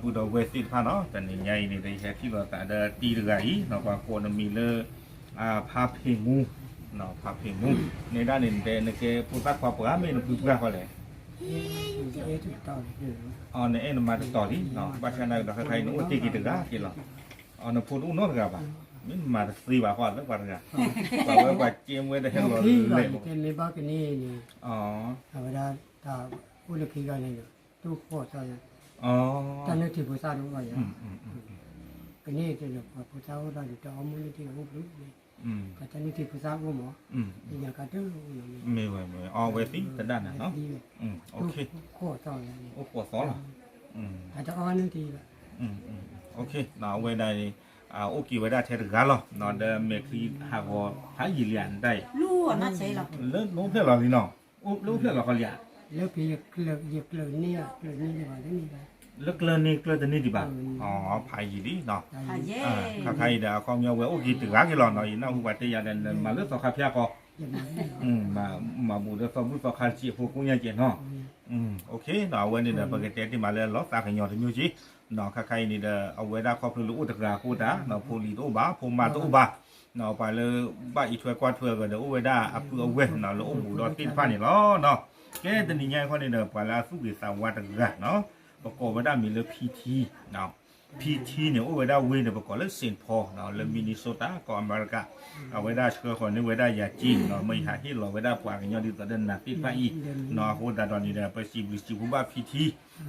ပုၢ်ဒီးဝဲၢ်သ့ၣ်တဖၣ်နီၤ, တနံၤညါအံၤန့ၣ်ဒီး ယဟဲထံၣ်လိာ်သးဒီးတံၤတဂၤအံၤနီၤ, ပှၤကိးနမံၤလၢ ဖါဖ့မူ, ဖါဖ့မူ, နဲဒၣ်န့ၣ်ဒီး နကဲဖိသၣ်ခွါပှၤမ့ၢ်နဘုပှၢ်ဃီလဲၣ်. နအဲၣ်နမါတတီၤလံ, ဘၣ်ဆၣ်နာ်ကဒီးခဲခါအံၤ နအိၣ်တ့ၢ်က့ၤတဂၤက့ၤလီၤ. နဖိတအိၣ်နီတဂၤဘၣ်, မ့ၢ်မၤတသ့ဘၣ်ဃီလၢပှၤတဂၤ, ပှၤဝဲပှၤကဲမ့ၢ်ဝဲတဟဲလီၤလဲၣ်, အဝဲဒၣ်တၢ်အိၣ်လၢခံဂၤန့ၣ်ဒီး တအိၣ်ဃီၣ်သီ, တၢ်နုၢ်ထံဖိသၣ်တအိၣ်ဘၣ်ယၤ, ကန့ၢ်တလၢပှၤဖိသၣ်အိၣ်ဒီး တၢ်အိၣ်မူန့ၣ်တအိၣ်ဘၣ်န့ၣ်, တၢ်နုၢ်ထံဖိသၣ်အိၣ်မး, ညါကတၢၢ်အိၣ်လီၤ, မ့ၢ်ဝဲမ့ၢ်ဝဲအီၣ်ဝဲသံတဒၣ်နၤနီၤ, အိၣ်ဃီၣ်သီလီၤ, တၢ်တအီၣ်နုၢ်ထံဘၣ်, အဝဲဒၣ် အိၣ်က့ၤဝဲဒၣ်ထဲတဂၤလီၤ, ဒီးမဲာ်ချံဟးဂီၤဖးယံာ်လံဧါ နတၢ်အံၤ, လၢနအိၣ်ဖျဲၣ်လီၤလံနီၤ, လၢအိၣ်ဖျဲၣ်လီၤဃီလံဧါ, လၢ လၢကျၢၢ်န့ၢ်ကျၢၢ်တန့ၢ်ဒံးဘၣ်, ဖးယံာ်လံနီၤ, ခါခါအံၤဒီး အခီပညီဝဲအိၣ်က့ၤတဂၤက့ၤလီၤနီၤ, ယနၢ်ဟူပှၤတဲယၤဒီး နမၤလၢသီခါဖၠၣ်ဃီ, မၤဘူးဒီးသီဘူၣ်သီခါစ့ၢ်ဖိကိညါကဲနီၤ, အဝဲန့ၣ်ဒီး ပကတဲတ့ၢ်မးလၢလီၤသးကညီၤတမျိုးက့ၤ, ခါခါအံၤန့ၣ်ဒီး အဝဲဒၣ်ခီဖျိလၢအိၣ်တဂၤအဃိသတး ဖိလံၤတအိၣ်ဘၣ် ဖိမါတအိၣ်ဘၣ်, ပှၤလၢဘၣ်အံးထွဲကွၢ်ထွဲအဂီၢ်ဒီး အိၣ်ဝဲဒၣ်အပုၢ်အဝဲၢ်နီၤ လၢအိၣ်ဘူးဒီးသ့ၣ်တဖၣ်န့ၣ်လီၤနီၤ, ကဲတနံၤညါအံၤခီန့ၣ်ဒီး ပှၤလၢအသူၣ်ဂ့ၤသးဝါတဂၤနီၤ, ပကိးဝဲဒၣ်မံၤလၢ ဖံထံ ဖံထံန့ၣ် အိၣ်ဝဲဒၣ်ဝ့ၢ်န့ၣ် ပကိးလၢ Saint Paul လၢ Minnesota ကီၢ်အမဲရကၤ, အဝဲဒၣ်ဆှၢဃီၤန့ၢ်ဝဲဒၣ်ယၤက့နီၤ, မ့ၢ်ယဟးဟ့ၣ်လီၤဝဲဒၣ်ပှၤကညီဒ်သိးဒီးနၤသ့ၣ်တဖၣ်အံၤနီၤ, အဃိသတးဒီးန့ၣ်ဒီး ပစံးဘျုးစံးဖှိၣ်ဘၣ်ဖံထံနီၤ,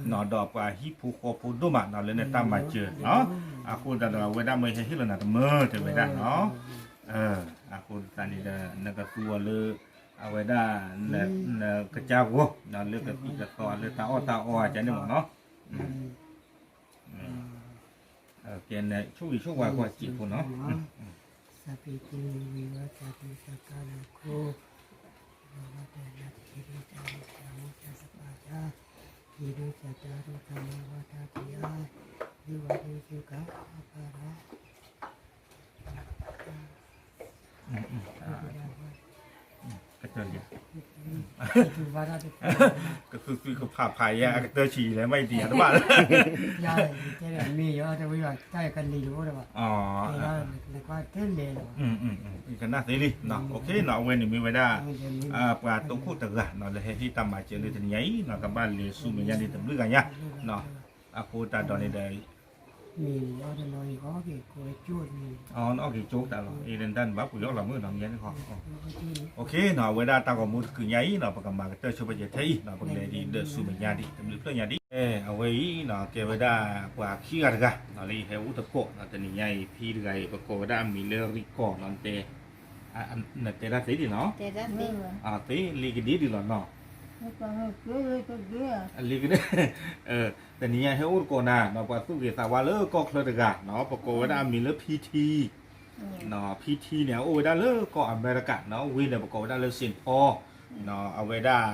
ဒီးပှၤဟံၣ်ဖိဃီဖိဒိၣ်မးနီၤ လၢနတၢ်မၤစၢၤနီၤ, အဃိသတးဒီး အဝဲဒၣ်မ့ၢ်ဟဲဟ့ၣ်လီၤနၤတမၢတဲဝဲဒၣ်နီၤ, အဃိသတးန့ၣ်ဒီး နကသူအီၤလၢ အဝဲဒၣ် နကစၢ်ဂီၤ လၢကသံၣ်ကသီလၢတၢ်အီၣ်တၢ်အီအကန့ၣ်မ့ၢ်နီၤ, ကဲ နဆိၣ်ဂ့ၤဆိၣ်ဝါကွၢ်စံးဖိနီၤ, စးပ့းတံ ဝံၤဝဲတၢ်ဒုးတၢ်ကါလၢခိ, ဝဲတၢ်လၢတၢ်ဒုးတၢ်မူတၢ်တပာ်တၢ်, ယဒုးတၢ်တၢ်ဒုးတၢ်မူဝဲတၢ်ဒုးဧါ, ယဝဲဒုးယုၢ်ကါဖးဒီး ကတၢၢ်လံ, ကသုသုကဖးဖးယဲ အကတၢၢ်ဆံးလဲၣ် မ့ၢ်တံၤယၤတဘၣ်လၢ မ့ၢ်ယတဝံၤဘၣ် တၢ်ယကလံၤတအိၣ်ဒီးဘၣ်, ကနၣ်သ့လံ, အဝဲန့ၣ်မ့ၢ်ဝဲဒၣ် ပှၤတိခိၣ်တဂၤနီၤ လၢဟဲဟ့ၣ်တၢ်မၤစၢၤလၢတနံၤညါအံၤနီၤ ကဘၣ်လဲၤဆူမဲာ်ညါဒ်တဘျုးဂၤညါနီၤ, အဃိသတးဒီးန့ၣ်ဒီး မ့ၢ်အီၤတနီၤအံၤ အီၣ်က့ၤကိးကၠိန့ၣ်, အီၣ်က့ၤကၠိတၢ်လီၤ အံၤတၢ်န့ၣ်ဘၣ်ပှ့ၤအီၣ်လီၤမုၢ်နီၤ မ့ၢ်န့ၣ်ခီ, အဝဲဒၣ်တၢ်ဂီၤမူတကုးညါအံၤနီၤ ပကမၤကတၢၢ်ဆိပကဲထဲအံၤနီၤ ပကလဲၤဒ်ဒီးဆူမဲာ်ညါဒ်တဘျုးဖျၢၣ်ညါဒ်, အဝဲအံၤနီၤ ကဲဝဲဒၣ်ပှၤခံဂၤတဂၤနီၤ လၢယဟဲအိၣ်တကိးနီၤ တနံၤညါအံၤ ဖံတဂၤအံၤ ပကိးဝဲဒၣ်အမံၤလၢရံၣ်ကီၢ်နီၤ နတဲ နတဲတၢ်သ့ဒ်နီၤ, သ့လံကဒံဒ်လီၤနီၤ, လံကဒံ, တနံၤညါဟဲအိၣ်တကိးနၤနီၤ ပှၤသူၣ်ဂ့ၤသးဝါလၢကီၢ်ချၢတဂၤနီၤ ပကိးဝဲဒၣ်အမံၤလၢ ဖံထံ ဖံထံန့ၣ် အအိၣ်ဝဲဒၣ်လၢကီၢ်အမဲရကၤနီၤ ဝ့ၢ်န့ၣ် ပကိးဝဲဒၣ်လၢ Saint Paul အဝဲဒၣ်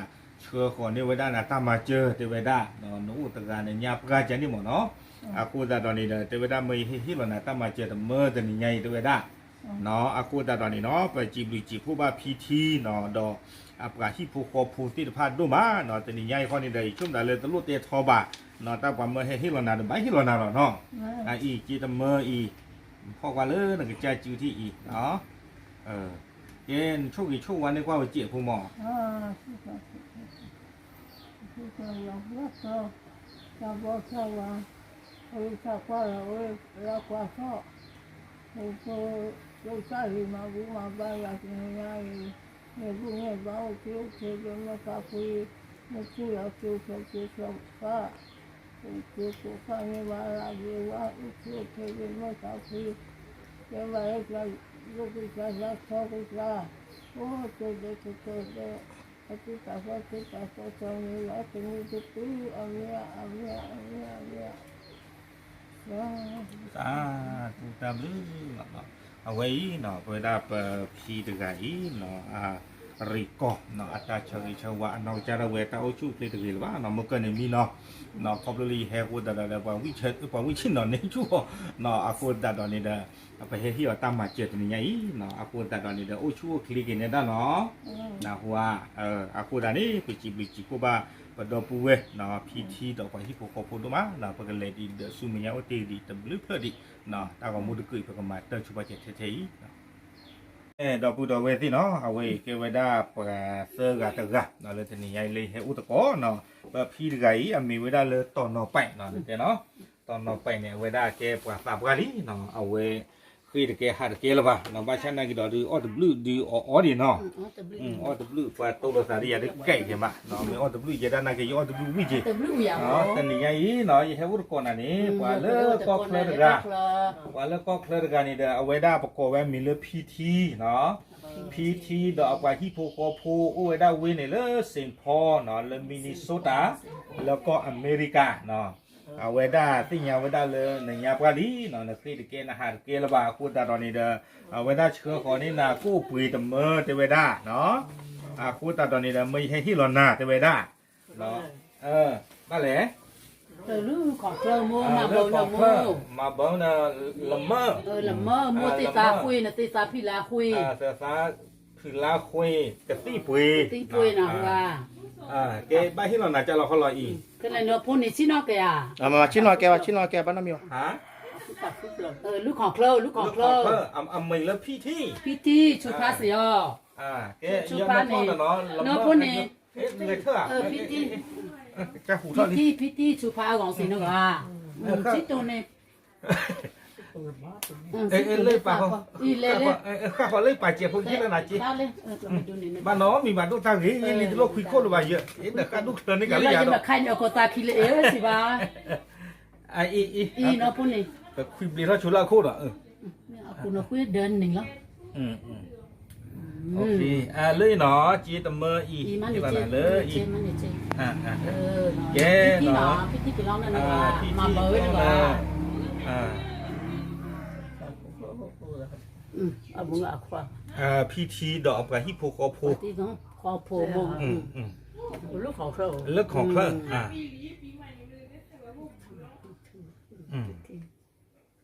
ဆှၢဃီၤန့ၢ်ဝဲဒၣ်နၤတၢ်မၤစၢၤ တဲဝဲဒၣ် နအိၣ်တဂၤနညါပှၢ်ကန့ၣ်မ့ၢ်နီၤ, အဃိသတးဒီးန့ၣ်ဒီး တဲဝဲဒၣ်မ့ၢ်ယဟ့ၣ်ဟ့ၣ်လီၤနၤတၢ်မၤစၢၤတမၢတနံၤညါအံၤ တဲဝဲဒၣ် အဃိသတးဒီးန့ၣ်နီၤ ပစံးဘျုးစံးဖှိၣ်ဘၣ်ဖံထံနီၤ ဒီးအပှၤဟံၣ်ဖိဃီဖိသ့ၣ်တဖၣ်ဒိၣ်မးနီၤ တနံၤညါအံၤဃီန့ၣ်ဒီး ယဆိကမိၣ်ဒၣ်လၢတလိၣ်တဲထီဘၣ်နီၤ တၢ်ပှၤမၢဟဲဟ့ၣ်လီၤနၤဒီးဘၣ်ဟ့ၣ်လီၤနၤလီၤနီၤ, အအံၤက့တမၢအံၤ ဖီၣ်ကွၢ်လၢနကစၢ်စုထံၣ်အံၤ, ကဲနဆိၣ်ဂ့ၤဆိၣ်ဝါန့ၢ်ကွၢ်ဝဲစဲးဖိမး တၢ်ဘီတၢ်ဝါ, အဝဲသးကွၢ်လီၤဝဲ လၢကွၢ်ထီၣ်, အဝဲ ကစၢ်ယွၤမၤဘူၣ်မၤဘါယၤတနံၤညါအံၤ, မ့ၢ်ဘူၣ်မ့ၢ်ဘါအိၣ်ဆူၣ်အိၣ်ချ့ ဒိးမၢသးဖှံ, မ့ၢ်ဆူၣ်လီၤဆူၣ်ချ့ဆူၣ်ချ့သး, အိၣ်ဆူၣ်အိၣ်ချ့မ့ၢ်ဘါလၢအဂ့ၤဝါ အိၣ်ဆူၣ်အိၣ်ချ့ဒိးမၢသးဖှံ, ကဲဘၣ်လၢ ယိၣ်ကစၢ်ယွၤထီကစၢ်, အိၣ်ကဲဒဲကကဲဒဲ အသုတၢ်ဖီသုတၢ်ဖီ စီၤမံၤလီၤ တမံၤတတုၤ အမံၤ အမံၤ အမံၤ အမံၤ စၤ စၤ တၢ်ဘျုးလီၤနီၤ, အဝဲအံၤနီၤ ပဝဲဒၣ်ပဖံတဂၤအံၤနီၤ အရ့ၣ်ကီၢ်နီၤ အတၢ်ဆၢဂ့ၤဆၢဝါ အနီၢ်ကစၢ်ဒၣ်ဝဲ တၢ်အိၣ်ဆူၣ်အိၣ်ချ့တဂ့ၤလၢၤဘၣ်နီၤ မ့ၢ်ကၢၢ်န့ၣ်မံနီၤ, ခီဖျိလၢယဟဲအဃိသတးဒီး ပှၤဝံၣ်ဆံးနီၤန့ၢ်ဆူၣ်အီၤနီၤ အဃိသတးဒီးန့ၣ်ဒီး ပဟဲဟ့ၣ်အီၤတၢ်မၤစၢၤတနံၤညါအံၤနီၤ အဃိသတးဒီးန့ၣ်ဒီး အိၣ်ဆူၣ်အိၣ်ချ့က့ၤနဲဒၣ်နီၤ, နၢ်ဟူဧါ, အဃိသတးန့ၣ် ပစံးဘျုးစံးဖှိၣ်ဘၣ် ပဒီပုၢ်ဝဲၢ် ဖံထံဒီးပှၤဟံၣ်ဖိဃီဖိဒိၣ်မး ပကလဲၤဒံးဒီးဆူမဲာ်ညါအိၣ်တ့ၢ်ဒံးတဘျုးဖျၢၣ်ဒံး တၢ်ဂီၤမူတကုာ်အံၤ ပကမၤတၢ်ဆိပာ်စၢၤထဲထဲအံၤ ဒီပုၢ်ဒီဝဲၢ်သ့ၣ်နီၤ အဝဲအံၤကဲဝဲဒၣ်ပှၤသၢဂၤတဂၤ လၢတနံၤညါအံၤလၢယဟဲအိၣ်သကိးနီၤ ပဖံတဂၤအံၤ အမ့ၢ်ဝဲဒၣ်လၢတီၤနီၤပဲးနီၤ တဲနီၤ တီၤနီၤပဲးန့ၣ် အဝဲဒၣ်ကဲပှၤသးပှၢ်လံနီၤ အဝဲ ဃ့တကဲဟးတကဲလၢၤဘၣ်နီၤ ဘၣ်ဆၣ်နာ်က့ၤဒီးဒုးအီၣ်တဘျုးဒုးအီၣ်အီဒံးနီၤ အီၣ်တဘျုးပှၤတိၢ်လိာ်သးဒ်ယၤဒုးကဲကဲမးနီၤ မ့ၢ်အီၣ်တဘျုးယဲဒၣ်နာ်က့ၤ ယအီၣ်တဘျုးဝံၣ်က့ၤ တနံၤညါအံၤနီၤ ယဟဲအိၣ်သကိးနၤန့ၣ် ပှၤလၢကီၢ်ချၢတဂၤ ပှၤလၢကီၢ်ချၢတဂၤန့ၣ်ဒီး အဝဲဒၣ်ပကိးဝဲမံၤလၢဖံထံနီၤ ဖံထံဒီးအပှၤဟံၣ်ဖိဃီဖိ အိၣ်ဝဲဒၣ်ဝ့ၢ်န့ၣ်လၢ Saint Paul နီၤ လၢ Minnesota လၢကီၢ်အမဲရကၤနီၤ အဝဲဒၣ်သ့ၣ်ညါဝဲဒၣ်လၢနညါပှၢ်လံနီၤ နဃ့တကဲနဟးတကဲလၢၤဘၣ် အဃိသတးဒီးန့ၣ်ဒီး အဝဲဒၣ်ဆှၢဃီၤန့ၢ်နၤကိၣ်ပှ့ၤတမၢတဲဝဲဒၣ်နီၤ အဃိသတးဒီးန့ၣ်ဒီး မၢယဟဲဟ့ၣ်လီၤနၤတဲဝဲဒၣ် ဘၣ်လဲၣ် လၢကီၢ်ချၢ မၤဘၢနမၢ လမၢ လမၢ မိၢ်သ့ၣ်သးဃ့ နသ့ၣ်သးဖံလါဃ့ သးဖံလါဃ့ ကသံၣ်ပှ့ၤ သံၣ်ပှ့ၤနၤ ကဲဘၣ်ဟ့ၣ်လီၤနၤကၢ်လီၤခီလီၤအံၤ ကဲလၢနဖိန့ၣ်ဆ့ၣ်နီၤကဲဧါ ဆ့ၣ်နီၤကဲ ဆ့ၣ်နီၤကဲ ဘၣ်နီတမံၤဘၣ် လုၢ်ခီၣ်ချၢ လုၢ်ခီၣ်ချၢ အမံၤလၢဖံထံ ဖံထံ ဆူဖါစ့ၢ်အီၤ ကဲ ဆူဖါန့ၣ် နဖိန့ၣ် ဖံထံ ဖံထံ ဖံထံ ဆူဖါအဂီၢ်စ့ၢ်နီၤ ဆံတိၢ်န့ၣ် လၢပာ်ဃီ ဃၣ်ဃီလၢပာ်စဲး ဖိခံလၢနၤက့ ဘၣ်နီတမံၤဘၣ် ဒိၣ်တၢ်ဂ့ၤ လံတလိၣ်ခွံခိၣ်လၢၤဘၣ်ယဲ ဒီးဃၣ်ဒူၣ်ချၢန့ၣ်ကလၢယၤဒီး ခါန့ၣ်အကီၢ်သးခံလၢအဲၣ်စံးဘၣ် အံၤ အံၤနီၢ်ဖိန့ၣ် ပခွံဘျ့းထီၣ်ဆိလၢအခိၣ်ဒီး အခိၣ်နဃ့ဒၢနံၤလီၤ လၢအံၤနီၤ က့တမၢအံၤ မ့ၢ်ဘၣ်နၤလၢအံၤ ကဲနီၤ ဖံထံ မၤဘၢဝဲတဂၤ ဖံထံဒီးအပှၤဟံၣ်ဖိဃီဖိ ဃီဖိ လၢခီၣ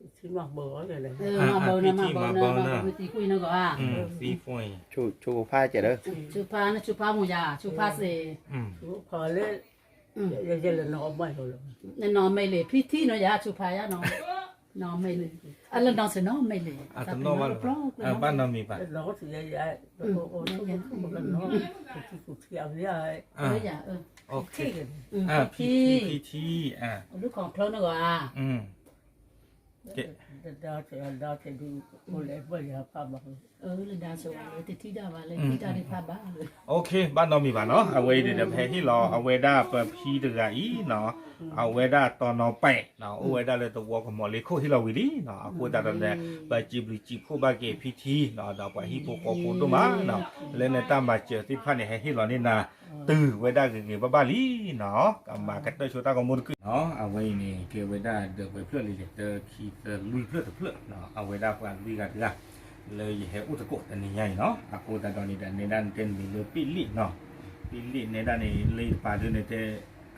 ်ချၢ မၤဘၢနၤ မၤဘၢနၤ မၤဘၢနၤ သံကွံာ်နဂီၢ် ဆိဖါကဲဒီး ဆိဖါ နဆိဖါမူယၤ ဆိဖါစ့ၢ် နနီၢ်မဲာ်လံ ဖံထံနီၤယၤ ဆိဖါယၤနီၤ နီၢ်မဲာ်လံ အလၢနီၢ်စ့ၢ်နီၢ်မဲာ်လံ ဘၣ်နီတမံၤဘၣ် ဖံထံ ဖံထံ လုၢ်ခီၣ်ချၢနဂီၢ် လၢဒါစၢၤဝဲ တထံၣ်တၢ်ဘၣ်လၢ ထံၣ်တၢ်ဒုးဖးဘၣ်လၢ ဘၣ်နီတမံၤဘၣ်နီၤ အဝဲအံၤန့ၣ်ဒီး ပဟဲဟ့ၣ်လီၤ အဝဲဒၣ်ပဖံတဂၤအံၤနီၤ အဝဲဒၣ်တီၤနီၤပဲာ် အိၣ်ဝဲဒၣ်လၢသဝီကမီၤလ့ခိၣ်ဟ့ၣ်လီၤဝံၤလံနီၤ အဃိသတးဒီးန့ၣ် ပစံးဘျုးစံးဖှိၣ်ဘၣ်က့ၤဖံထံနီၤ ဒီးပှၤဟံၣ်ဖိဃီဖိဒိၣ်မးနီၤ လၢနတၢ်မၤစၢၤသ့ၣ်တဖၣ်န့ၣ် ဟဲဟ့ၣ်လီၤန့ၢ်နၤ တုၤဝဲဒၣ်ဂ့ၤဂ့ၤဘၣ်ဘၣ်လံနီၤ ကမၤကတၢၢ်ဆိတၢ်ဂီၤမူတကုာ်နီၤ အဝဲအံၤန့ၣ် ကဲဝဲဒၣ်ဒီးပှဲၤဖျၢၣ်လံ တၢ ခံ သၢ လွံၢ်ဖျၢၣ်တဖျၢၣ်နီၤ အဝဲဒၣ်ပှၤလွံၢ်ဂၤတဂၤ လၢယဟဲအိၣ်သကိးတနံၤညါအံၤနီၤ အဃိသတးဒီးန့ၣ်ဒီး နဲဒၣ်နတဲနမံၤလၢပ့ၣ်လ့ၣ်နီၤ ပ့ၣ်လ့ၣ်နဲဒၣ်န့ၣ် လၢယပာ်ဒုးန့ၣ်တဲ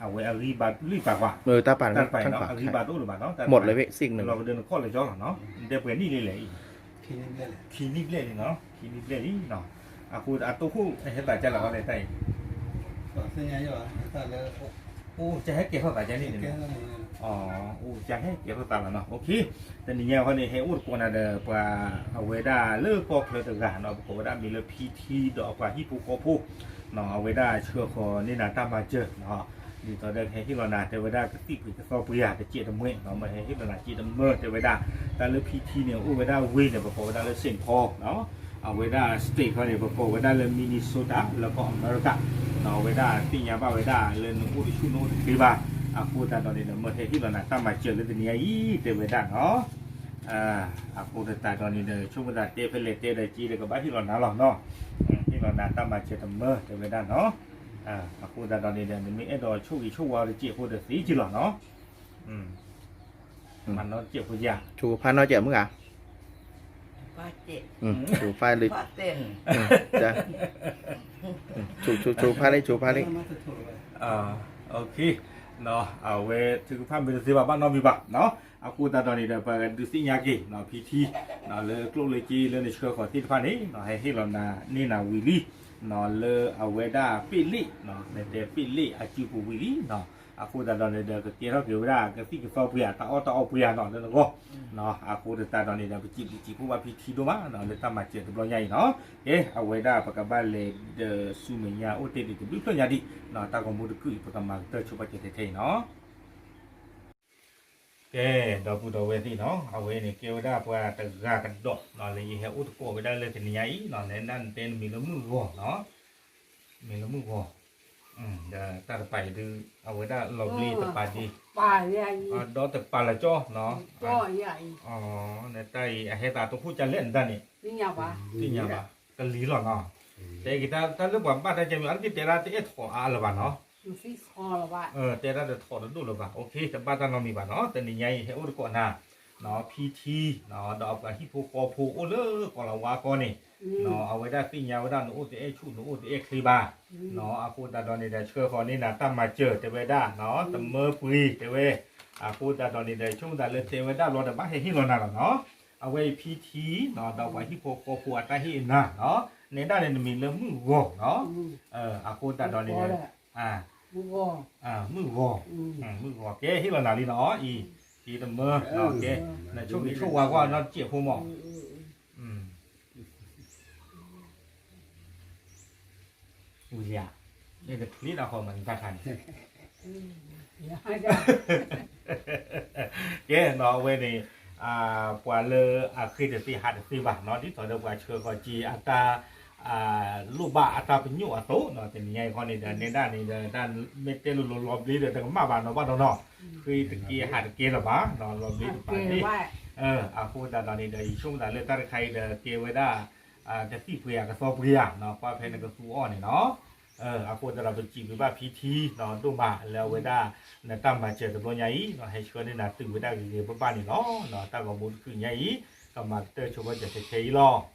အဝဲအဂံၢ်ဘါလွံၢ်ပာ်ကွၢ် တၢ်တပာ်န့ၣ် အဂံၢ်ဘါတအိၣ်လၢၤဘၣ်နီၤ တၢ်တပာ် လီၤကဒၢနခီၣ်လၢကၠီလီၤနီၤ နတဲပှဲၤနံၣ်လံလဲၣ်အံၤ ခံနံၣ်ဘျဲၣ်လံနီၤ ခံနံၣ်ဘျဲၣ်လံနီၤ အဃိအတိၢ်ခိၣ်ဟဲသးကၢ်လၢအီၤလဲၣ်တၢ်အံၤ အိၣ်ကၢ်ဟဲကဲၤထီၣ်သးကၢ်န့ၣ်န့ၣ် အိၣ်ကၢ်ဟဲကဲၤထီၣ်သးလီၤနီၤ တနံၤညါအံၤန့ၣ် ဟဲအိၣ်သကိးနၤဒီးပှၤ အဝဲဒၣ်လၢကီၢ်ချၢတဂၤနီၤ ပကိးဝဲဒၣ်မံၤလၢဖံထံဒီးအပှၤဟံၣ်ဖိဃီဖိ အဝဲဒၣ်ဆှၢဃီၤန့ၢ်နၤတၢ်မၤစၢၤနီၤ ဒ်သိးဒီးကဟဲဟ့ၣ်လီၤနၤတဲဝဲဒၣ်ကသံၣ်ပှ့ၤကသီပှ့ၤဧါ တစဲးတမှဲနီၤ မ့ၢ်ဟဲဟ့ၣ်လီၤနၤစဲးတမၢတဲဝဲဒၣ် တၢ်လၢဖံထံန့ၣ် အိၣ်ဝဲဒၣ်ဝ့ၢ်န့ၣ် ပကိးဝဲဒၣ်လၢ Saint Paul နီၤ အဝဲဒၣ် state ခီန့ၣ် ပကိးဝဲဒၣ်လၢ Minnesota လၢကီၢ်အမဲရကၤနီၤ အဝဲဒၣ်သ့ၣ်ညါဘၣ်ဝဲဒၣ်လၢနအိၣ်တဆူၣ်နအိၣ်တသ့ဘၣ် အဃိသတးဒီးန့ၣ်ဒီး မ့ၢ်ဟဲဟ့ၣ်လီၤနၤတၢ်မၤစၢၤလၢတနံၤညါအံၤ တဲဝဲဒၣ်နီၤ အဃိသတးဒီးန့ၣ်ဒီး ဆိကမိၣ်သးတဲဖဲလဲၣ်တဲဒီးက့ဒီးကဘၣ်ဟ့ၣ်လီၤနၤလီၤနီၤ ဟ့ၣ်လီၤနၤတၢ်မၤစၢၤတမၢတဲဝဲဒၣ်နီၤ အဃိသတးဒီးန့ၣ်ဒီး နမ့ၢ်အဲၣ်ဒိးဆိၣ်ဂ့ၤဆိၣ်ဝါတစဲးဖိဒီးသ့က့လီၤနီၤ မၤနီတစဲးဖိယၤ ဆိဖါနီတစဲးမုၢ်ဂၤ ဆိဖါလံ ဆိဖါလံ ဆိဖါလံ အဝဲထုကဖၣ်မ့ၢ်တသ့ဘၣ် ဘၣ်နီတမံၤဘၣ်နီၤ အဃိသတးဒီးန့ၣ်ဒီး ပှၤဒုးသ့ၣ်ညါက့ၤနီၤ ဖံထံ လၢကျိၣ်လၢစ့လၢနဆှၢဃီၤသ့ၣ်တဖၣ်န့ၣ် ဟဲဟ့ၣ်လီၤနၤန့ၢ်နၤဝံၤလံ လၢအဝဲဒၣ်ပ့ၣ်လ့ၣ်, နတဲပ့ၣ်လ့ၣ်အစုပူၤဝံၤလံနီၤ. အဃိသတးဒီးန့ၣ်ဒီး ကကဲထီၣ်က့ၤဝဲဒၣ်ကသံၣ်ကသီပှ့ၤဧါ တၢ်အီၣ်တၢ်အီပှ့ၤဧါနီၤ လၢနဂီၢ်. အဃိသတးဒီးန့ၣ်ဒီး ပစံးဘျုးစံးဖှိၣ်ဘၣ်ဖံထံဒိၣ်မးနီၤ လၢတၢ်မၤစၢၤတဘျီညါအံၤနီၤ. ကဲ အဝဲဒၣ်ပကဘၣ်လဲၤဒီးဆူမဲာ်ညါအိၣ်တ့ၢ်ဒံးတဘျုးဖျၢၣ်ညါဒံးနီၤ တၢ်ဂီၤမူတကုာ်အံၤ ပကမၤကတၢၢ်ဆိပာ်စၢၤထဲထဲအံၤနီၤ. ကဲ ဒီပုၢ်ဒီဝဲၢ်သ့ၣ်နီၤ, အဝဲန့ၣ်ကဲဝဲဒၣ်ပှၤတဂၤကဒီးနီၤ လၢယဟဲအိၣ်သကိးဝဲဒၣ်လၢတနံၤညါအံၤနီၤ, နဲဒၣ်နတဲနမံၤလၢမုၢ်ဂီၤနီၤ, မံၤလၢမုၢ်ဂီၤ, ဒီးတၢ်တပၤအံၤဒုး အဝဲဒၣ်လီၤဘျ့တပာ်ဒ့, ဒီးတပာ်လၢကၠီနီၤ, နတၢ်အံၤအဟဲသးတဟိၣ်ကလဲၣ်နတၢ်န့ၣ်, သ့ၣ်ညါဘၣ်, ကလံၤလီၤနီၤ, တဲက့ၤတၢ်လၢပှၤဘၣ်တၢ်ကဲမံၤ အါတက့ၢ်တဲဒၣ်တအဲၣ်ထီၣ်အါလၢၤဘၣ်နီၤ တဲဒၣ်တထီၣ်တဒိၣ်လၢၤဘၣ်, တဘၣ်တၢ်နီတမံၤဘၣ်နီၤ, တနံၤညါအံၤဟဲအိၣ်သကိးနၤ, ဖံထံ, ဒီးအပှၤဟံၣ်ဖိဃီဖိအိၣ်လၢကီၢ်လၤဝါကီၢ်န့ၣ်, အဝဲဒၣ်သ့ၣ်ညါဝဲဒၣ်နအိၣ်တအဲၣ်ဆူၣ်နအိၣ်တအဲၣ်ချ့ဘၣ်, အဃိသတးဒီးန့ၣ်ဒီး ဆှၢဃီၤန့ၢ်နၤတၢ်မၤစၢၤတဲဝဲဒၣ်, တမၢပှ့ၤတဲဝဲ, အဃိသတးဒီးန့ၣ်ဒီး ဆိကမိၣ်သးလၢတဲဝဲဒၣ်လီၤဒီး ဘၣ်ဟဲဟ့ၣ်လီၤနၤလီၤနီၤ, အဝဲအံၤဖံထံ, ဒီးပှၤဟံၣ်ဖိဃီဖိအတၢ်ဟ့ၣ်အနၤ, နဲဒၣ်န့ၣ်နမံၤလၢမုၢ်ဂီၤနီၤ, အဃိသတးဒီးန့ၣ်ဒီး မုၢ်ဂီၤ, မုၢ်ဂီၤ ကဲဟ့ၣ်လီၤနၤလံနီၤအံၤ, ဖံတမၢ, ကဲ, နဆိၣ်ဂ့ၤဆိၣ်ဝါကွၢ်နီတစဲးဖိမး, ဝံၤဧါ, န့ၣ်တချ့တၢ်ဃီမးနတၢ်ခါန့ၣ်, ကဲနီၤ အဝဲန့ၣ် ပှၤလၢအဃ့တသ့ဟးတသ့ဘၣ်နီၤ ဒ်သိးဒီးပှၤဆှၢဃီၤက့ၤအတၢ် လိၣ်ဘၣ်အတၢ်ပညိၣ်အသိးနီၤ တနံၤညါအံၤခီန့ၣ်ဒီး နဲဒၣ်န့ၣ်ဒီး တၢ်မ့ၢ်တဲလိၤလိၤလီၤဘျ့ဒီးတကမၣ်ဘၣ်နီၤဘၣ်နီၤနီၤ ဃ့တက့ၢ်ဟးတက့ၢ်လၢၤဘၣ်နီၤ လီၤဘျ့တပၤန့ၣ် အဃိသတးဒီးန့ၣ်ဒီး ယဆိကမိၣ်သးလၢတၢ်တခါအံၤဒီး ကဲဝဲဒၣ် ကသံၣ်ပှ့ၤဧါ ကသီပှ့ၤဧါနီၤ ကွၢ်ဖဲနကသူအီၤန့ၣ်နီၤ အဃိသတးဒီး ပစံးဘျုးဘၣ်ဖံထံနီၤ ဒိၣ်မးလၢအဝဲဒၣ် နတၢ်မၤစၢၤတဘျီညါအံၤနီၤ ဟဲဆှၢန့ၢ်နၤတုၤဝဲဒၣ်ဂ့ၤဂ့ၤဘၣ်ဘၣ်န့ၣ်လီၤ. တၢ်ဂီၤမူတကုာ်ညါအံၤ ကမၤကတၢၢ်ဆိပာ်စၢၤထဲထဲအံၤလီၤ.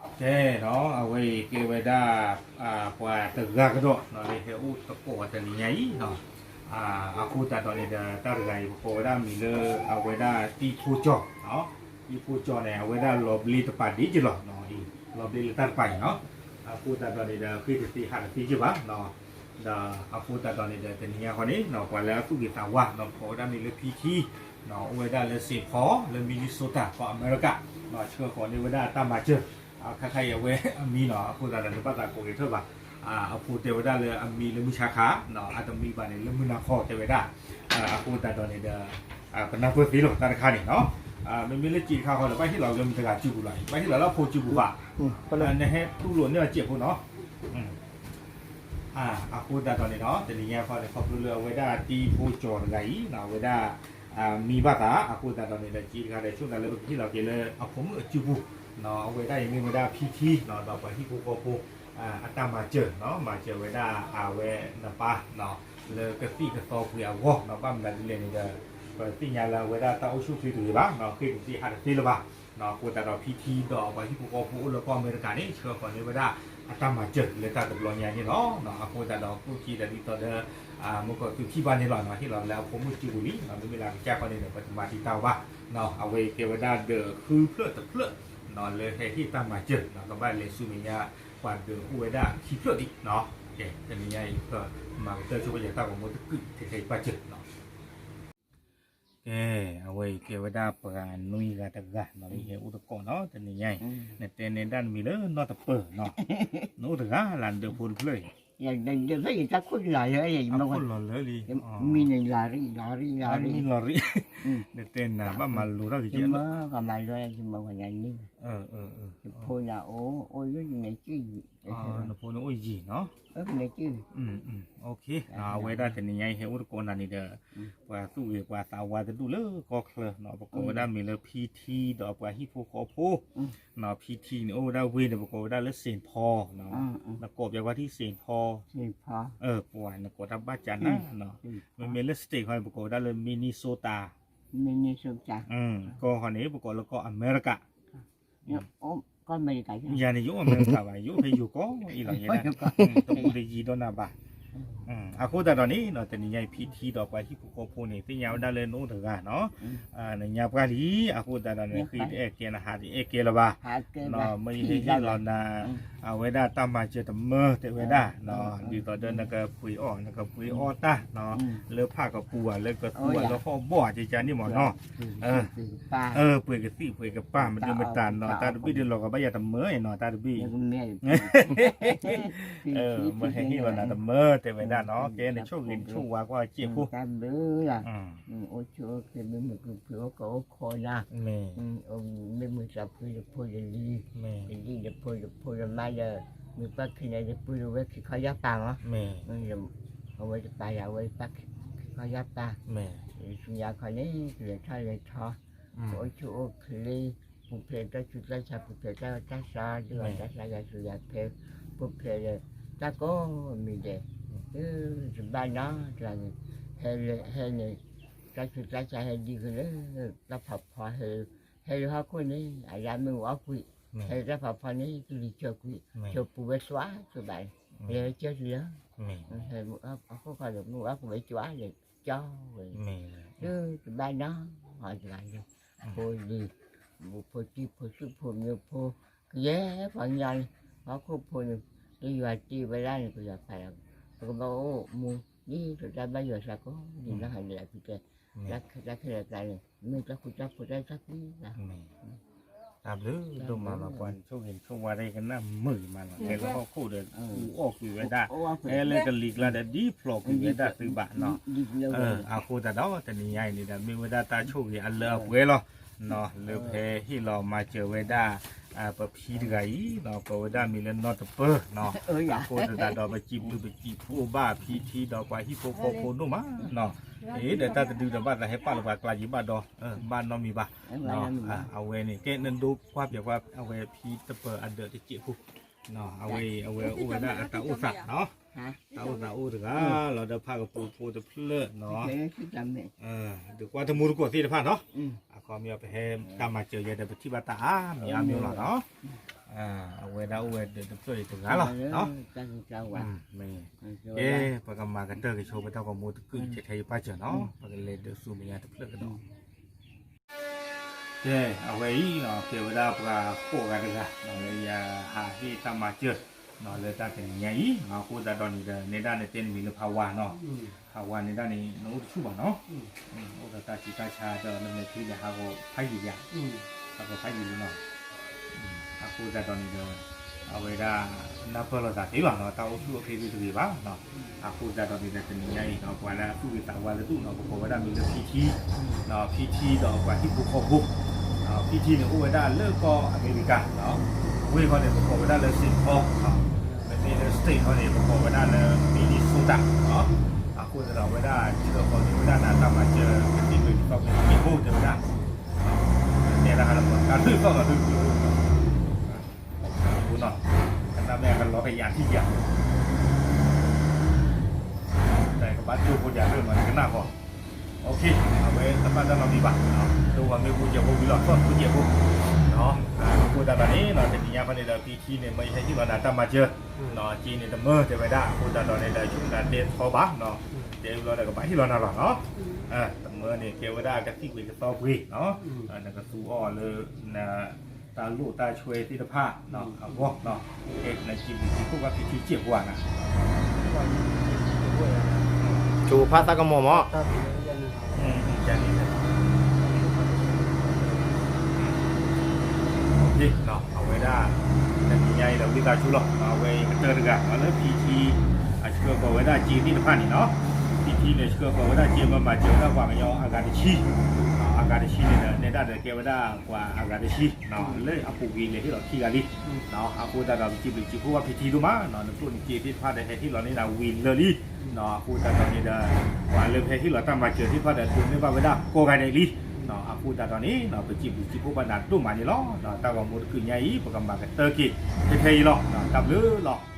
ကဲနီၤ အဝဲအံၤကဲဝဲဒၣ် ပှၤတဂၤကဒီးနီၤ လၢဟဲအိၣ်သကိးတနံၤညါအံၤနီၤ အဃိသတးဒီးန့ၣ်ဒီး တၢ်တဂၤအံၤ ပကိးဝဲဒၣ်မံၤလၢ အဝဲဒၣ်တံဖိကၠီၤ တံဖိကၠီၤန့ၣ် အဝဲဒၣ်လီၤဘျ့တပၤဒ့က့ၤလီၤ လီၤဘျ့လၢတၢ်တပၤအံၤနီၤ အဃိသတးဒီးန့ၣ်ဒီး ဃ့တသ့ဟးတသ့က့ၤဘၣ်နီၤ ဒီးအဃိသတးဒီးန့ၣ်ဒီး တနံၤညါဃီန့ၣ်နီၤ ပှၤလၢအသူၣ်ဂ့ၤသးဝါနီၤ ပကိးဝဲဒၣ်မံၤလၢဖံထံနီၤ အိၣ်ဝဲဒၣ်လၢ Saint Paul လၢ Minnesota ကီၢ်အမဲရကၤနီၤ ဆှၢဃီၤန့ၢ်ဝဲဒၣ်တၢ်မၤစၢၤ ခါခါအံၤအဝဲအမံနီၤ အဃိသတးဒီး နဘၣ်သးကိးက့ၤထၢၣ်ဘၣ် အဖိတဲဝဲဒၣ်လၢအမံလၢမုၢ်ဆါခါနီၤ အတမံဘၣ်န့ၣ် လၢမုၢ်နၤခီတဲဝဲဒၣ် အဃိသတးဒီးန့ၣ်ဒီး ပနၢ်ပၢၢ်သ့လီၤ တၢ်တခါန့ၣ်နီၤ မ့မ့ၢ်လၢစံးတခါဃီဒီး ဘၣ်ဟ့ၣ်လီၤလၢမတၤတဂၤစုပူၤလီၤ ဘၣ်ဟ့ၣ်လီၤလၢအဖိစုပူၤဘၣ် နဟဲတူၢ်လိာ်န့ၢ်အစဲးဖိနီၤ အဃိသတးဒီးန့ၣ်ဒီး တနံၤညါခီန့ၣ် ခီဖျိလၢအဝဲဒၣ်တံဖိကၠီၤတဂၤအံၤနီၤ အဝဲဒၣ် မံဘၣ်သး အဃိသတးဒီးန့ၣ်ဒီး စံးတခါဒီး ဆိကမိၣ်သးလၢပကဟ့ၣ်လီၤက့ၤလၢအဖိမုၣ်အစုပူၤနီၤ အဝဲဒၣ်အံၤမ့ၢ်ဝဲဒၣ်ဖံထံနီၤ ဒီးပှၤဟံၣ်ဖိဃီဖိ အတၢ်မၤစၢၤနီၤ မၤစၢၤဝဲဒၣ်အဝဲနပၢ်နီၤ လၢကသံၣ်ကသီပှ့ၤအဂီၢ်နီၤ ဘၣ်မနုၤဒ်လဲၣ်န့ၣ်ဒီး ပသ့ၣ်ညါလၢအဝဲဒၣ်တၢ်အိၣ်ဆူၣ်ချ့တဂ့ၤဘၣ်နီၤ ဃ့တသ့ဟးတသ့လၢၤဘၣ်နီၤ အဃိသတးဒီးဖံထံဒီးပှၤဟံၣ်ဖိဃီဖိအိၣ်လၢကီၢ်အမဲရကၤန့ၣ် ဆှၢဃီၤန့ၢ်ဝဲဒၣ်အတၢ်မၤစၢၤလၢတၢ်တဘျီညါန့ၣ်လီၤ. အဃိသတးဒီး ကိးက့ၤဒီးဒ်သိးဒီး မုၢ်ကီၢ်သူခံဘၣ်န့ၣ်လီၤ ဟ့ၣ်လီၤလၢအဖိမုၣ်စုပူၤလံ မ့မ့ၢ်လၢအကစၢ်ဃီန့ၣ်ဒီး ပတမၤတံာ်တာ်အီၤဘၣ် အဝဲအံၤကဲဝဲဒၣ်ဒီးဃုဖျၢၣ်တဖျၢၣ် လၢဟဲဟ့ၣ်တၢ်မၤစၢၤ ကဘၣ်လဲၤဆူမဲာ်ညါ ပှၤဒီးအိၣ်ဝဲဒၣ်ခံဖျၢၣ်ဒံး ကဲ တနံၤညါအံၤ မၤကတၢၢ်ဆိပာ်စၢၤတၢ်ဂီၤမူတကုာ်ထဲထဲအံၤပာ်စၢၤ ကဲ အဝဲအံၤကဲဝဲဒၣ်ပှၤနွံဂၤတဂၤနီၤ လၢဟဲအိၣ်သကိးနီၤ တနံၤညါအံၤ နတဲနဲဒၣ်နမံၤလၢနီတပၢၢ်နီၤ နအိၣ်တဂၤလၢနဒၢးဖိတဖျၢၣ်အံၤ တၢ်ခိၣ်လီၤလၢလံ မံၤန့ၣ်လီၤရံၣ်လီၤရံၣ်လီၤရံၣ် မံၤလီၤရံၣ် နတဲနၤဘၣ်မၤလိၤထီၣ်က့ၤ ယမၤကမၤလီၤယမၤဝဲနၤန့ၣ် ယဖိနၤအိၣ် အိၣ်ယိယမဲာ်ကၠံၣ် နဖိန့ၣ်အိၣ်ယံၤနီၤ မဲာ်ကၠံၣ် အဝဲဒၣ်တနံၤညါအံၤဟဲအိၣ်သကိးနၤန့ၣ်ဒီး ပှၤသူၣ်ဂ့ၤပှၤသးဝါတဒူၣ်လၢကီၢ်ချၢနီၤ ပကိးဝဲဒၣ်မံၤလၢဖံထံဒီးပှၤဟံၣ်ဖိဃီဖိ ဖံထံန့ၣ်အိၣ်ဝဲဒၣ်ဝ့ၢ်န့ၣ် ပကိးဝဲဒၣ်လၢ Saint Paul နကိးပှၤကွၢ်ထံ Saint Paul ပှၤနကိးတၢ်ဘၣ်ကၢ်နၤနီၤ မ့မ့ၢ်လၢ state ခီန့ၣ် ပကိးဝဲဒၣ်လၢ Minnesota ကီၢ်ခီန့ၣ် ပကိးလၢကီၢ်အမဲရကၤ ယၤန့ၣ် ယအိၣ်အမဲရကၤဘၣ် ယအိၣ်ဖဲယိၤကီၢ်အံၤလီၤ တအူတယံၤဒီးနၤဘၣ် အဃိသတးဒီးန့ၣ် တနံၤညါအံၤ ဖံထံဒီးပှၤဟံၣ်ဖိဃီဖိန့ၣ် သ့ၣ်ညါဝဲဒၣ်လၢနအိၣ်တဂၤနီၤ, နညါပှၢ်လံ, အဃိသတးဒီးန့ၣ် ဃ့တအဲၣ်ကဲနဟးတအဲၣ်ကဲလၢၤဘၣ်, မ့ၢ်ယဟဲဟ့ၣ်လီၤနၤ အဝဲဒၣ်တၢ်မၤစၢၤတမၢ တဲဝဲဒၣ်, ဒ်သိးဒီးနကပှ့ၤအီၣ် နကပှ့ၤအီၣ်တၢ် လၢဖၣ်ကပူၤဧါ လၢကသူဧါ လၢဟီၣ်ဘီၣ်ဧါ ကကန့ၣ်မ့ၢ်နီၤ, ပှ့ၤကသံၣ်ပှ့ၤကပၢ် မနုၤမတၤနီၤ တၢ်တဘ့ၣ်ဒ်လီၤကဘၣ်ယၤတမၢနီၤ တၢ်တဘ့ၣ် မ့ၢ်ဟဲဟ့ၣ်လီၤနၤတမၢ တဲဝဲဒၣ်နီၤ ကဲနဆိၣ်ဂ့ၤနဆိၣ်ဝါကွၢ်စ့ၢ်ဖိ, အိၣ်ဆူၣ်အိၣ်ချ့ မ့ၢ်မုာ်ကဖုးအိၣ်ကအိၣ်ခိးယၤ, မ့ၢ်မုာ်သးဖှံတဖိတလံၤ, တလံၤတဖိတဖိတမါဒီး, မ့ၢ်ပၢ်ခံန့ၣ် ယပုၢ်တဝဲခံခီယၢ်ပာ်မး, အဝဲတပာ်ယၤ အဝဲပၢ်ခံခီယၢ်ပာ်, ဆူညါခီန့ၣ် ကလဲၤထီၣ်လဲၤထီ, အိၣ်ဆူၣ်အိၣ်ချ့, ပူၤဖျဲးတၢ်ဆူးတၢ်ဆါ ပူၤဖျဲးတၢ်အီၣ်တၢ်ဆါ ဒုးအီၣ်တၢ်ဆါယၤဆူးယၤဖဲ, ပူၤဖျဲးဒီး တၢ်ကိးမံၤဒဲး, တဘၣ်နီတဂၤန့ၣ်, ဟဲန့ၣ်, တၢ်ဆူးတၢ်ဆါဟဲဒ်ကလၢ, တၢ်ဖးဖီဟဲ, ဟဲလၢဟီၣ်ခိၣ်န့ၣ် အလါမ့ၢ်အီၣ်ကွံာ်, ဟဲလၢတၢ်ဖးဖီန့ၣ် ကလံၤစၢၤကွံာ်, စၢၤပူၤဝဲသွါစၢၤဘၣ်, လဲၤဝဲကၢၢ်လံလီၤ, ဟဲလၢဟီၣ်ခိၣ်ဃီဒီး မ့ၢ်အီၣ်ကွံာ်ဝဲသွါဒီး ကၠီဝဲ, တဘၣ်နီတဂၤန့ၣ်, ဖိလံၤ, ဖိတံၢ်ဖိဆူၣ်ဖိမ့ၢ်ဖိ, ကယဲၢ်ပှၤကညီန့ၣ်, ဟီၣ်ခိၣ်ဖိန့ၣ်, လၢယွၤတ့ဝဲဒၣ်န့ၣ် ပယီၤဖးလီၤ, ပကဘၣ်အိၣ်မူ, ဒ်သိးတၢ်ဘၣ်ယွၤသးကိးဒ်နီၢ်ဟဲန့ၣ်အပူၤတဲ, တၢ်ခဲလၢာ်ကျါန့ၣ် မ့ၢ်တၢ်ဃူတၢ်ဖိးတၢ်သၣ်ကွံလီၤ တၢ်ဘျုးဒိၣ်မးလီၤ ပှၤနဆိၣ်ဂ့ၤနဆိၣ်ဝါတၢ်ကနၣ်မုာ်မးလီၤ ဟဲလၢဟီၣ်ခိၣ်ဒီး အူအီၣ်ကွံာ်ဝဲဒၣ်, ဟဲလၢကလံၤကျါဒီး ဒ်ဖျိးကွံာ်ဝဲဒၣ်သုဘၣ်နီၤ, အဃိသတးဒီး တနံၤညါအံၤန့ၣ်ဒီး မ့ၢ်ဝဲဒၣ်တၢ်ဆိၣ်ဂ့ၤအလၢအပှဲၤလီၤ, လၢပဟဲဟ့ၣ်လီၤမၤစၢၤဝဲဒၣ် ပဖံတဂၤအံၤနီၤ ကိးဝဲဒၣ်မံၤလၢနီၢ်တပၢၢ်နီၤ, အဃိသတးဒီး ပစံးဘျုးပစံးဖှိၣ်ဘၣ်ဖံထံဒီးပှၤဟံၣ်ဖိဃီဖိဒိၣ်မးနီၤ, အ့ ဒီးတၢ်တဒုဒီးဘၣ်သးဟဲပာ်လီၤပှၤကျါယံၤဘၣ်ဒီး ဘၣ်နီတမံၤဘၣ်, အဝဲန့ၣ် ကဲနဒိကွၢ်ပၠးကွၢ် အဝဲဖံတပၢၢ်အဒၢးတစဲးဖိ, အဝဲအံၤ အဝဲအိၣ်ဝဲဒၣ်အတၢ်အိၣ်သးနီၤ, တၢ်အိၣ်သးအိၣ်တဂၤလီၤဒီးဖၣ်ကပူၤဖိတဖျၢၣ်နီၤ, ဒီးကွၢ်တမူတကိးသ့ၣ်တဖၣ်နီၤ, အခီပညီပဟဲတၢ်မၤစၢၤယဲဒီး ပထံၣ်ဘၣ်တၢ်အါမံၤအါမံၤလီၤနီၤ, အဝဲဒၣ်အိၣ်ဝဲဒီးတဖျၢၣ်အံၤတဂၤလီၤ, ကဲ ပကမၤကတၢၢ်ကဆိပတၢ်ဂီၤမူတကုာ်ထဲထဲအံၤပၢ်စၢၤနီၤ, ပကလဲၤဒုးဆူမဲာ်ညါတဖျၢၣ်ကဒီး ကဲ အဝဲအံၤနီၤ ကဲဝဲဒၣ်ပှၤဃိးဂၤတဂၤ, လၢယဟးဟ့ၣ်တၢ်မၤစၢၤနီၤ လၢတၢ်တနံၤညါအံၤ, အဃိသတးဒီးန့ၣ်ဒီး နဲဒၣ်နတဲနမံၤလၢဖးဝါနီၤ, ဖးဝါနဲဒၣ်န့ၣ် နအိၣ်တဆူၣ်ဘၣ်နီၤ, အိၣ်ဒီးတၢ်ဆံးတၢ်ဆါဒီးနမဲာ်ချံန့ၣ် ဟးဂီၤဖးယံာ်လံဧါ, ဟးဂီၤဖးယံာ်လံနီၤ အဃိသတးဒီးန့ၣ်ဒီး အဝဲဒၣ် နၢ်ပၢၢ်လိာ်သးသ့လီၤနီၤ, တၢ်အိၣ်ဆူၣ်အိၣ်ချ့သ့တဂ့ၤဘၣ်နီၤ, အဃိသတးဒီးန့ၣ်ဒီး တနံၤညါအံၤနီၤ ပှၤလၢအသူၣ်ဂ့ၤသးဝါလၢသူၣ်နီၤ ပကိးဝဲဒၣ်မံၤလၢဖံထံ, ဖံထံဒီးပှၤဟံၣ်ဖိဃီဖိ, ဖံထံန့ၣ်အိၣ်ဝဲဒၣ်လၢကီၢ်အမဲရကၤနီၤ, ဝ့ၢ်ခီန့ၣ် ပကိးဝဲဒၣ်လၢ Saint Paul နီၤ, မ့မ့ၢ်လၢ state ခီန့ၣ် ပကိးဝဲဒၣ်လၢ Minnesota နီၤ, အဃိသတးဒီး အဝဲဒၣ်ဆှၢဃီၤန့ၢ်ဝဲဒၣ်နၤတၢ်မၤစၢၤ ကသံၣ်ဘျုးကသီဘျုးစံးဖိတဲဝဲဒၣ် တဲဒၣ်ဟးလၢပှၤကါဒုၣ်သီၣ်လီၤဒုၣ်ဒုၣ်, အဃိနီၤ ကနၣ်မ့ၢ်အကလီၤကယၤထံၣ်ယၤ, တၢ်ကဘၣ်တိၢ်ဖိယၤဒုၣ်မး နကနၣ်ဃီ, အဝဲတဘၣ်တၢ်နီတမံၤဘၣ်, ဒိၣ်ဝဲမ့ၣ်အူကဲးဖိဝံၤလီၤ သီၣ်ဖိကဲးဖိ, အဃိသတးဒီးန့ၣ် တနံၤညါခီန့ၣ်ဒီး ဖံထံန့ၣ် မ့ၢ်ယဟဲဟ့ၣ်လီၤနၤတၢ်မၤစၢၤ, က့န့ၣ်တမၢတဲဝဲဒၣ်, အဃိသတးဒီးန့ၣ်ဒီး ဆိကမိၣ်နၤတဲထီဘၣ်, တဲဝံၤလီၤဒီးကဘၣ်ဟ့ၣ်လီၤနၤလီၤနီၤ, တမၢန့ၣ် ကဲဝဲဒၣ်ကသံၣ်ဘျုးကသီဘျုးနီၤ, နကသူအီၤလၢ တၢ်လိၣ်တၢ်ဆွဲသ့ၣ်တဖၣ်အဂီၢ်, ကဲနစံးဘျုးစံးဖှိၣ်ဘၣ်ဖံထံစဲးဖိဧါနၤ, ကၠိဖးသးကမီၤမး, အဝဲဒၣ် တနံၤညါအံၤဒီးဝံသးစူၤလီၤ, အဝဲကတၢၢ်တဂၤလၢဖံထံ အဆှၢဃီၤဝဲဒၣ်စ့သ့ၣ်တဖၣ်န့ၣ်နီၤ, ဖံထံန့ၣ် ဆှၢဃီၤဝဲဒၣ်စ့မၤမၤစၢၤဝဲဒၣ်ပှၤကညီအဂၤတဆံ, အဂၤတဆံန့ၣ်ဒီး နဲဒၣ်ဒီးကဲဝဲဒၣ်ပှၤအဂၤတဆံ လၢအပူၤကွံာ်လဲၤဟ့ၣ်လီၤခံဂၤလံ, အဃိသတးဒီး ပစံးဘျုးစံးဖှိၣ်ဘၣ်ဖံထံဒိၣ်မး, နဖျိၣ်နစ့သ့ၣ်တဖၣ်ဒီးဟဲဟ့ၣ်လီၤန့ၢ်နၤဝံၤလၢာ်လံ, အဃိသတးဒီးန့ၣ်ဒီး ပှၤလၢပဟဲဟ့ၣ်လီၤတၢ်မၤစၢၤသ့ၣ်တဖၣ်ဒီး ဒိးန့ၢ်ဘၣ်ဝဲဒၣ်ကိးဂၤဒဲးလံ, အဃိသတးဒီးန့ၣ် ပစံးဘျုးစံးဖှိၣ်ဘၣ်နၤဒိၣ်မးန့ၣ်လီၤ, တၢ်ဂီၤမူတကုာ်ညါအံၤ ပကမၤကတၢၢ်က့ၤ ထဲထဲအံၤလီၤ, တၢ်ဘျုးလီၤ.